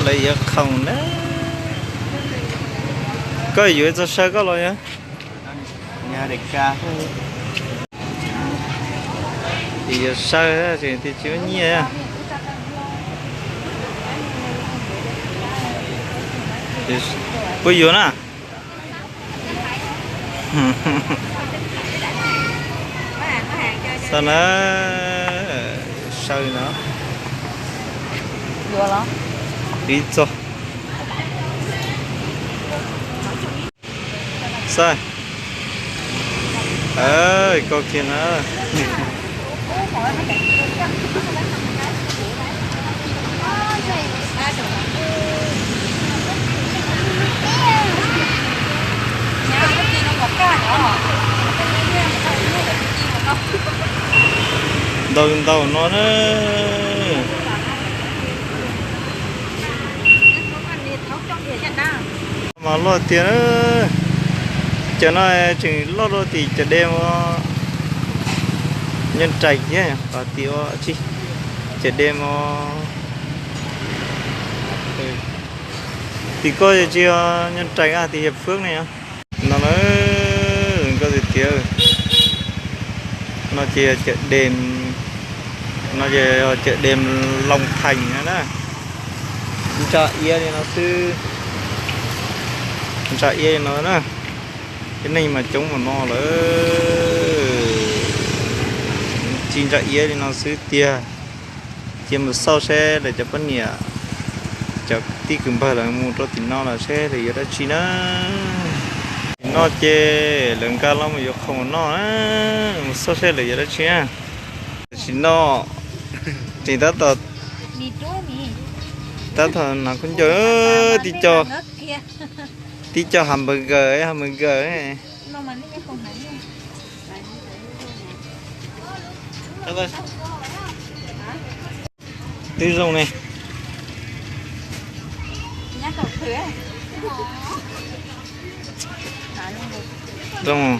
Lawv yuav khoom na. Koj yuav txog saw koj los yog? Yuav saw tseem tias tsis muaj nyiaj. Puas yuav na? Saw na, saw no. Ib txog. Saw. Koj kiag na. Ntau ntau no na. Mas loj tiag. Cov no tseem loj dua tim cov dej mos. Nyob rais thiab, tim ua tsi, cov dej mos. Tim koj tsis yog Nyob Rais, tim Hiệp Phước ne. No na, nkauj tiag tiag. No ces yog cawm Đêm, no ces yog cawm Đêm Long Thành no na. Ntsa iab li no xwb. Ntsa iab li no na. Cov neeg mas coob npaum no lawm, tsis ntsa iab li no xwb tiag. Cia mus xauj seb lawv cov poj niam, cov tij kwv npawg lawv mus rau tim no lawm seb lawv yuav dab tsi na. Tim no ces lawv nkag los mus yuav khoom noj na, mus xauj seb lawv yuav dab tsi na. Tam sim no tseem tab tom, tab tom hnav khaub ncaws, tib co, tib co hamburger, hamburger. Twb zoo ne. Zoo.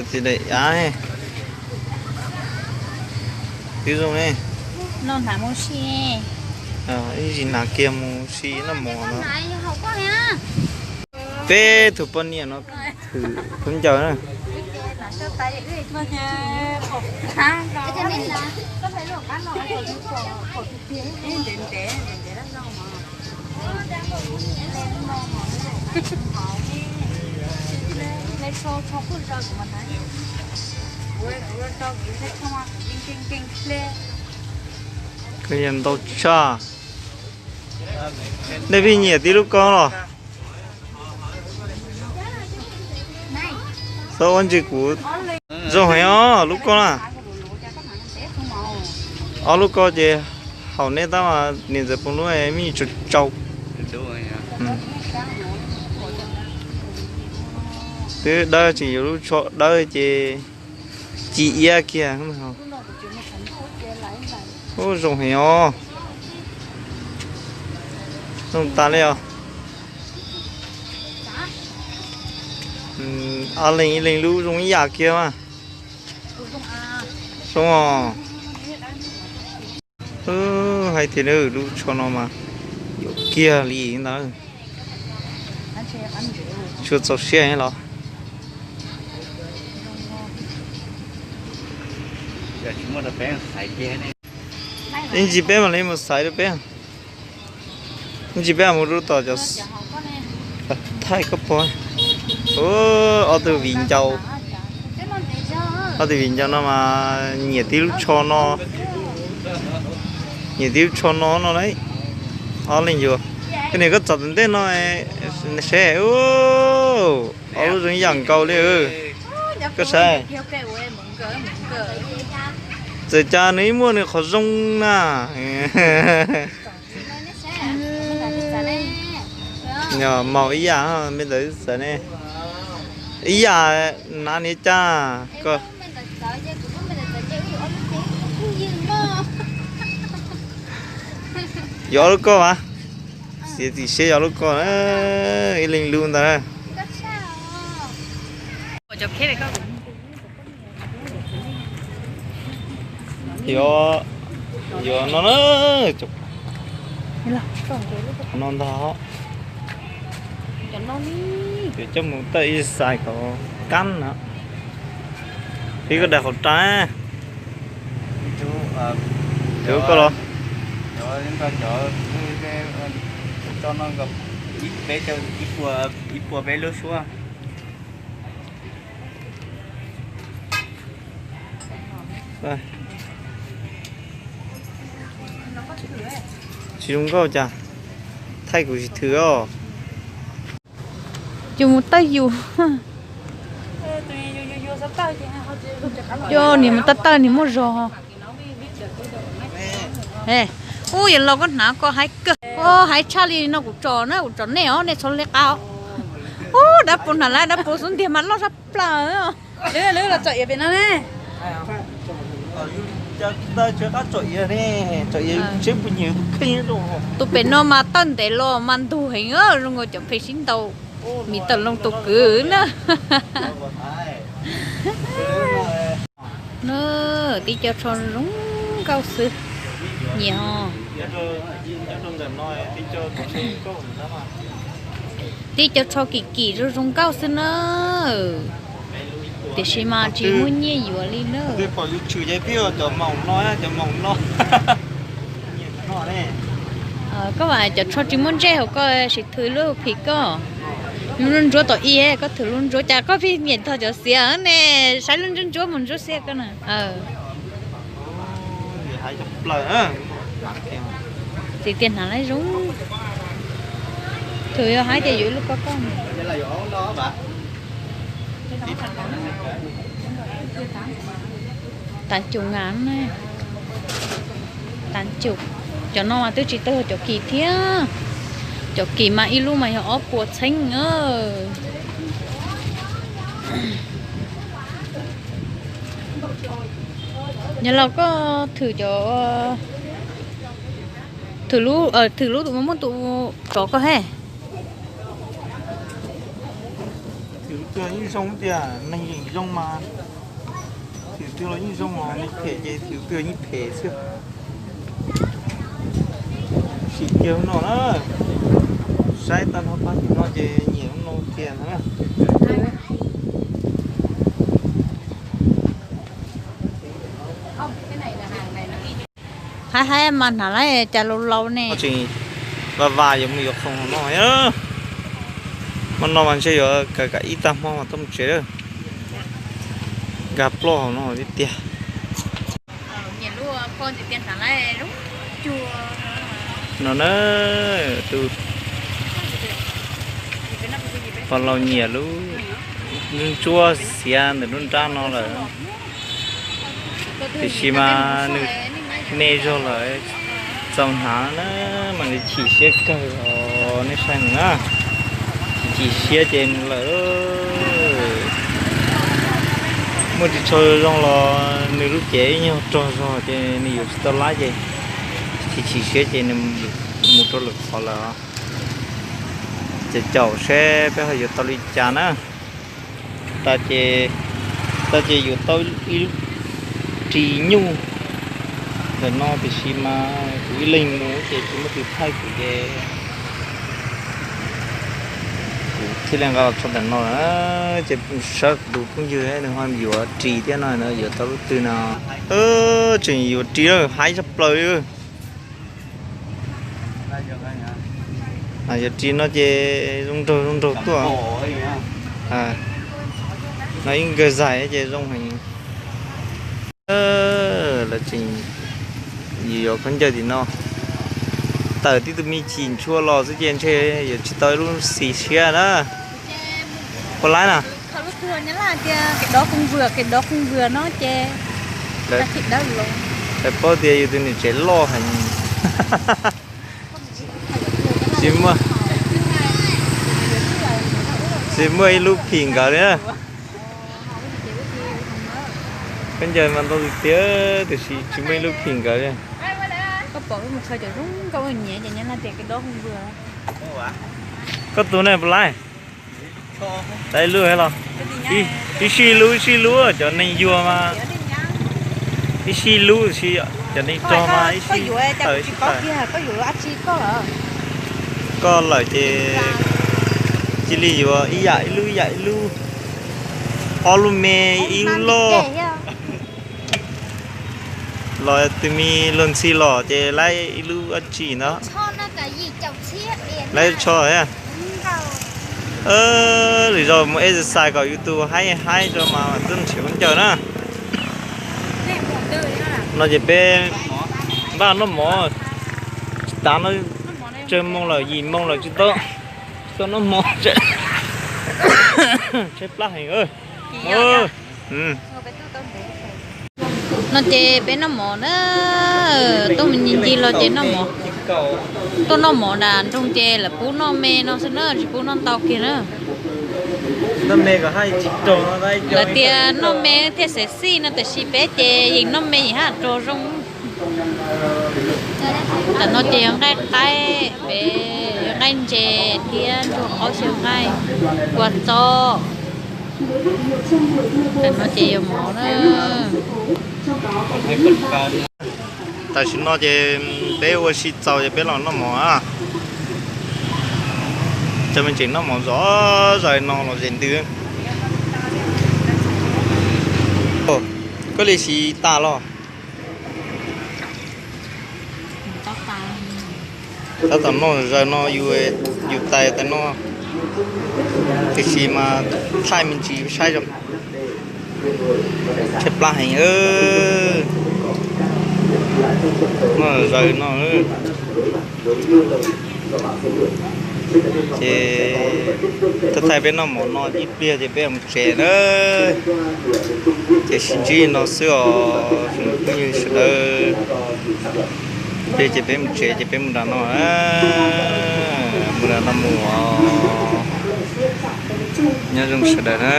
Tsis daim av. Twb zoo ne. Ib ntsis hnav kiag mus si noj mov no. Peb tug poj niam no thwm khaub ncaws na. Koj yog ntau tshaj. Nej pheej nyiam tib lub koj los? Txhob ua ntsis kuv. Zoo heev os lub koj na. Ob lub koj ces haum nej tab mas niam ntxawm poob lub me tsau tsau. Twb dawb tseem yuav lub tsho dawb ces ci iab kiag. Ub, zoo heev os. Zoo tas li os. Ob leeg ib leeg lub zoo ib yam kiag mas. Zoo os. Hais tias lub tsho no mas yuam kiag li ntag. Tsis txaus siab los? Ib ntsis peb mam li mus xaiv rau peb. Ib ntsis peb mus rau tom cov thaij koj pog. Ob tug viv ncaus, ob tug viv ncaus no mas nyiam tib lub tsho no, nyiam tib lub tsho no no lauj. Ob leeg yuav. Koj niam, koj txov tom ntej no seb, ob lub zoo ib yam nkaus li. Koj saib, txawm cas nws ib muaj nws qhov zoo na. Maus ib yam, me ntawd xav ne, ib yam na niag cas koj. Yuav ob lub koj mas, xiav txim siab yuav ob lub koj, ib leeg lub ntag. Yuav Yuav no na, no ntag. Yuav coj mus tawj ib xais kom kab na. Pib koj daim khẩu trang. Tus koj los. Tsis zoo nkauj cas, thaij kuv tsis thwm os. Yus mus tawj yus. Yog niag mus tawj tawj niag muaj zog. Ub, yawg laus koj hnav koj haib kawg, koj haib tshaj li no kuv tsom na, kuv tsom nej os, nej txhob liab qab os. Ub, dab pus hnav lawm, dab pus xub ntiag mas loj sab plaws. Lwb, lwb los tsom iav pem no ne. Tus pem no mas tawj ntev los mas ntug heev, zoo nkaus cov phem sib ntaus, Miv Tawm Loo tus kwv na. Na, tib co tsho zoo nkauj xwb, nyiam os. Tib co tsho kim kim zoo zoo nkauj xwb na, tiam sis mas tsis muaj nyiaj yuav li na. Koj vam cov tsho tsis muaj ntsej hauv koj sim thwm lub phim koj. Lub ntsuab tom ib, koj thwm lub ntsuab cas koj pheej nyiam nthos cov xiav ne, saib lub ntsuab ntsuab mus ntsuab xiab koj na. Txiv tias hnav lawm zoo, thwm yog haib ces yuav ib lub koj koj. Tám chục ngàn ne. Tám chục. Cov no mas twb tsis tau yog cov kim thiab. Cov kim mas ib lub mas yog ob puas txheeb na. Yog los koj thwm cov, thwm lub, thwm lub tus muaj tus tsov koj he. Thwm twg yeej zoo tiag, neeg yeej zoo mas. Thwm twg los yeej zoo os, neeg phem ces thwm twg yeej phem xwb. Sim kiag no na, saib tag nrho pab tim no ces nyiam no kiag na. Haib haib mas hnav lawm cas laus laus ne. Tseem va va yuav mus yuav khoom no. Hmo no mas ntshe yuav kawm kam ib tag hmo mas tuaj mus tsev lawm. Nkag ploj hauv no tiag tiag. No na, tus pog laus nyiam lub ntsuab xiav ntawm lub nrab no lawm. Tiam sis mas nws me zog lawm, txaus hnav na, mas nws chim siab kawg os nej saib nws na. Chim chim siab ces nws lawm. Muaj ris tsho zoo los nws lub cev ib nyuag rog zog ces nws yuav tsis tau laib ces chim chim siab ces nws mus rau lwm qhov lawm. Ces caum seb peb ho yuav tau li cas na. Tas ces, tas ces yuav tau ib lub ris nyuj ntawm no tiam sis mas kuv ib leeg mus ces tsis muaj tus thaij kuv ces kuv thiaj li nqa los tso ntawm no. Ces sawv tus phooj ywg nws ho yuav ris thiab no, yuav tau lub twg no. Tseem yuav ris lawm, haib tshaj plaws li. Yuav ris no ces zoo nraug zoo nraug tuaj. No ib nkawg zais ces zoo heev. Lawv tseem yuav khaub ncaws tim no. Tawm tib tug me chim ntshua los xwb ces ntshe yuav tsis tau ib lub xis siab na. Puas laib na? Lawv paub tias yus tus niam tsev loj heev. Tsis muaj, tsis muaj ib lub phim nkawd li na. Khaub ncaws mas ntau tiag tiag tiam sis tsis muaj ib lub phim nkawd li. Koj tus ne puas laib? Tau ib lub los? Ib sij lub ib sij lub, cov neeg yuag mas ib sij lub ib sij. Cov neeg rog mas ib sij tawm ib sij tawm. Koj lawm ces cia li yuav ib yam ib lub ib yam ib lub, ob lub me ib lub loj. Los tus me luag ntxhi los ces laib ib lub dab tsi ntawd, laib tsho thiab. Lwm zaus mus exercise kom yus tus haib haib tso mas twb nrhiav khaub ncaws na. No ces peb npaj noj mov, tsis tas no, tsawg moos lawm, yim moos lawm tsis tau, tsis tau noj mov, tshaib plab heev. No ces peb noj mov na, tuaj mus ncig ncig los ces noj mov, tuaj noj mov nram nroog ces lawv pub noj me no xwb na, tsis pub noj ntau kiag na. Lawv tias noj me thiaj xev xij no, tiam sis peb ces yeej noj me yeej haj raug zoo. Tam no ces yog nqaij qaib, peb yog nqaij ntses thiab ntsuag qaub xyaw nqaij, kua txob. Tam no ces yuav mov na. Tam sim no ces peb ua si txaus ces peb los noj mov na. Cov me tseem noj mov zov zaws no los zem ntws. Koj li siv tas los? Tab tom noj zaws no, yus tais tais no, tiam sis mas thaij me ntsis saib zoo, tshaib plab heev. Noj zaws no ces thaij thaij peb noj mov no ib pliag ces peb mus tsev na. Ces sib ntsib no xwb os phooj ywg sawv daws. Ib pliag ces peb mus tsev ces peb mus nram no, mus nram no mus os. Nyob zoo sawv daws na.